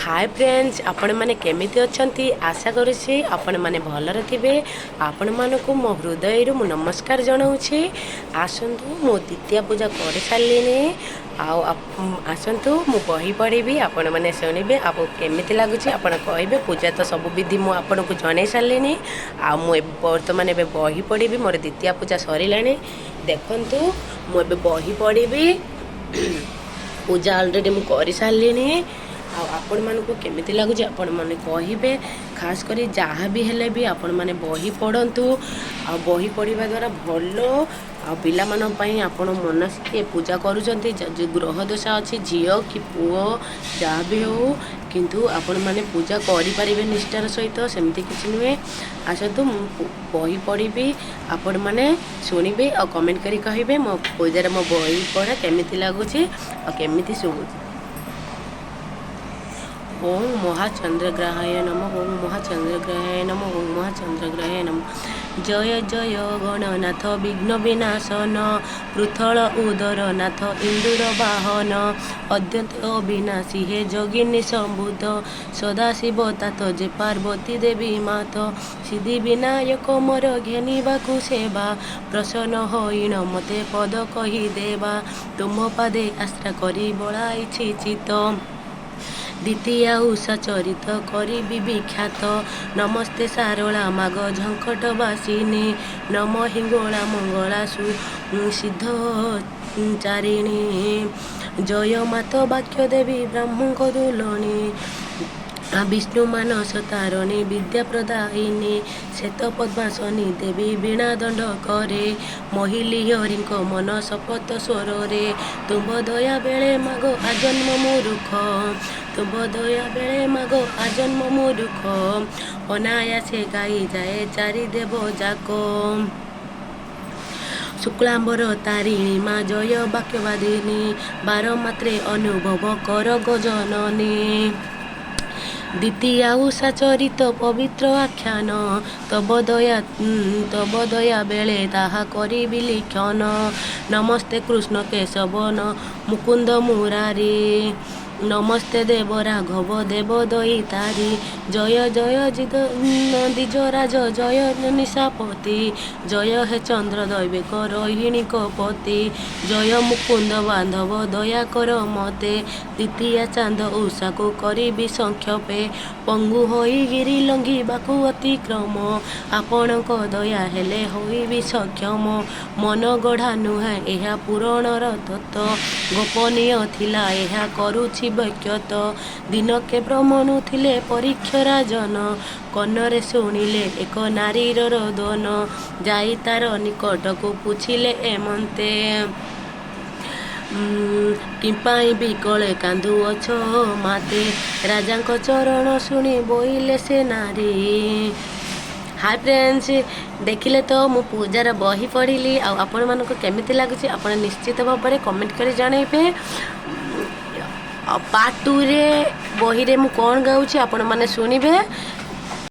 ହାଏ friends, ଆପଣମାନେ କେମିତି ଅଛନ୍ତି? ଆଶା କରୁଛି ଆପଣମାନେ ଭଲରେ ଥିବେ। ଆପଣମାନଙ୍କୁ ମୋ ହୃଦୟରୁ ମୁଁ ନମସ୍କାର ଜଣାଉଛି। ଆସନ୍ତୁ, ମୁଁ ଦ୍ୱିତୀୟ ପୂଜା କରିସାରିଲିଣି ଆଉ ଆସନ୍ତୁ, ମୁଁ ବହି ପଢ଼ିବି, ଆପଣମାନେ ଶୁଣିବେ। ଆଉ କେମିତି ଲାଗୁଛି ଆପଣ କହିବେ। ପୂଜା ତ ସବୁ ବିଧି ମୁଁ ଆପଣଙ୍କୁ ଜଣାଇ ସାରିଲିଣି ଆଉ ମୁଁ ବର୍ତ୍ତମାନ ଏବେ ବହି ପଢ଼ିବି। ମୋର ଦ୍ୱିତୀୟ ପୂଜା ସରିଲାଣି। ଦେଖନ୍ତୁ, ମୁଁ ଏବେ ବହି ପଢ଼ିବି। ପୂଜା ଅଲରେଡ଼ି ମୁଁ କରିସାରିଲିଣି। ଆଉ ଆପଣମାନଙ୍କୁ କେମିତି ଲାଗୁଛି ଆପଣମାନେ କହିବେ। ଖାସ କରି ଯାହା ବି ହେଲେ ବି ଆପଣମାନେ ବହି ପଢ଼ନ୍ତୁ ଆଉ ବହି ପଢ଼ିବା ଦ୍ୱାରା ଭଲ। ଆଉ ପିଲାମାନଙ୍କ ପାଇଁ ଆପଣ ମନସ୍କି ପୂଜା କରୁଛନ୍ତି, ଯେଉଁ ଗ୍ରହ ଦଶା ଅଛି, ଝିଅ କି ପୁଅ ଯାହା ବି ହେଉ, କିନ୍ତୁ ଆପଣମାନେ ପୂଜା କରିପାରିବେ ନିଷ୍ଠାର ସହିତ, ସେମିତି କିଛି ନୁହେଁ। ଆସନ୍ତୁ, ମୁଁ ବହି ପଢ଼ିବି, ଆପଣମାନେ ଶୁଣିବେ ଆଉ କମେଣ୍ଟ କରି କହିବେ ମୋ ପୂଜାରେ ମୋ ବହି ପଢ଼ା କେମିତି ଲାଗୁଛି ଆଉ କେମିତି ଶୁଭୁଛି। ଓଁ ମହାଚନ୍ଦ୍ରଗ୍ରହାୟ ନମ, ଓଁ ମହାଚନ୍ଦ୍ରଗ୍ରହାୟ ନମ, ଓଁ ମହାଚନ୍ଦ୍ରଗ୍ରହାୟ ନମ। ଜୟ ଜୟ ଗଣନାଥ ବିଘ୍ନ ବିନାଶନ, ପୃଥଳ ଉଦର ନାଥ ଇନ୍ଦୁର ବାହନ, ଅଦ୍ୟନ୍ତ ଅବିନାଶୀ ହେ ଯୋଗିନୀ ସମ୍ଭୁତ, ସଦାଶିବ ତାତ ଯେ ପାର୍ବତୀ ଦେବୀ ମାତ। ସିଦ୍ଧି ବିନାୟକ ମୋର ଘେନିବାକୁ ସେବା, ପ୍ରସନ୍ନ ହୋଇଣ ମତେ ପଦ କହିଦେବା, ତୁମ ପାଦେ ଆଶ୍ରା କରି ବଳାଇଛି ଚିତ୍ତ। ଦ୍ୱିତୀୟା ଉଷା ଚରିତ କରିବି ବିଖ୍ୟାତ। ନମସ୍ତେ ଶାରଳା ମାଗ ଝଙ୍କଟ ବାସିନୀ, ନମ ହିଙ୍ଗୋଳା ମଙ୍ଗଳା ସିଦ୍ଧ ଚାରିଣୀ। ଜୟ ମାତ ବାକ୍ୟ ଦେବୀ ବ୍ରାହ୍ମଙ୍କ ଦୁଲଣୀ, ବିଷ୍ଣୁ ମାନସ ତାରଣୀ ବିଦ୍ୟା ପ୍ରଦାୟିନୀ, ଶ୍ଵେତ ପଦ୍ମାସନୀ ଦେବୀ ବୀଣା ଦଣ୍ଡ କରେ, ମହିଲି ହରିଙ୍କ ମନ ଶପଥ ସ୍ୱରରେ। ତୁମ୍ଭ ଦୟା ବେଳେ ମାଗ ଆଜନ୍ମ ମୂରୁଖ, ତୁମ୍ଭ ଦୟା ବେଳେ ମାଗ ଆଜନ୍ମ ମୂରୁଖ, ଅନାୟାସେ ଗାଇଯାଏ ଚାରି ଦେବ ଯାକ। ଶୁକ୍ଳାମ୍ବର ତାରିଣୀ ମା ଜୟ ବାକ୍ୟବାଦିନୀ, ବାର ମାତ୍ରେ ଅନୁଭବ କର ଗଜନନୀ। ଦ୍ୱିତୀୟା ଉଷା ଚରିତ ପବିତ୍ର ଆଖ୍ୟାନ, ତବ ଦୟା ବେଳେ ତାହା କରିବି ଲିଖନ। ନମସ୍ତେ କୃଷ୍ଣ କେଶବ ମୁକୁନ୍ଦ ମୁରାରୀ, ନମସ୍ତେ ଦେବ ରାଘବ ଦେବ ଦଇତାରୀ। ଜୟ ଜୟ ଦ୍ୱିଜରାଜ ଜୟ ନିଶାପତି, ଜୟ ହେ ଚନ୍ଦ୍ର ଦୈବିକ ରୋହିଣୀଙ୍କ ପତି, ଜୟ ମୁକୁନ୍ଦ ବାନ୍ଧବ ଦୟା କର ମତେ। ଦ୍ୱିତୀୟା ଚାନ୍ଦ ଉଷାକୁ କରିବି ସଂକ୍ଷେପେ, ପଙ୍ଗୁ ହୋଇ ଗିରି ଲଙ୍ଘିବାକୁ ଅତିକ୍ରମ, ଆପଣଙ୍କ ଦୟା ହେଲେ ହୋଇବି ସକ୍ଷମ। ମନ ଗଢ଼ା ନୁହେଁ ଏହା ପୁରାଣର ତତ୍ତ୍ୱ, ଗୋପନୀୟ ଥିଲା ଏହା କରୁଛି ବ୍ୟକ୍ତ। ଦିନକେ ଭ୍ରମଣୁ ଥିଲେ ପରୀକ୍ଷ ରାଜନ, କର୍ଣ୍ଣରେ ଶୁଣିଲେ ଏକ ନାରୀର ରୋଦନ, ଯାଇ ତାର ନିକଟକୁ ପୁଛିଲେ ଏମନ୍ତେ, କିମ୍ପାଇଁ ବିକଳେ କାନ୍ଦୁଅଛ ମାତେ? ରାଜାଙ୍କ ଚରଣ ଶୁଣି ବୋଇଲେ ସେ ନାରୀ। ହାଇ ଫ୍ରେଣ୍ଡସ୍, ଦେଖିଲେ ତ ମୁଁ ପୂଜାର ବହି ପଢ଼ିଲି ଆଉ ଆପଣମାନଙ୍କୁ କେମିତି ଲାଗୁଛି ଆପଣ ନିଶ୍ଚିତ ଭାବରେ କମେଣ୍ଟ କରି ଜଣାଇବେ। ଆଉ ପାର୍ଟ ଟୁରେ ବହିରେ ମୁଁ କ'ଣ ଗାଉଛି ଆପଣମାନେ ଶୁଣିବେ।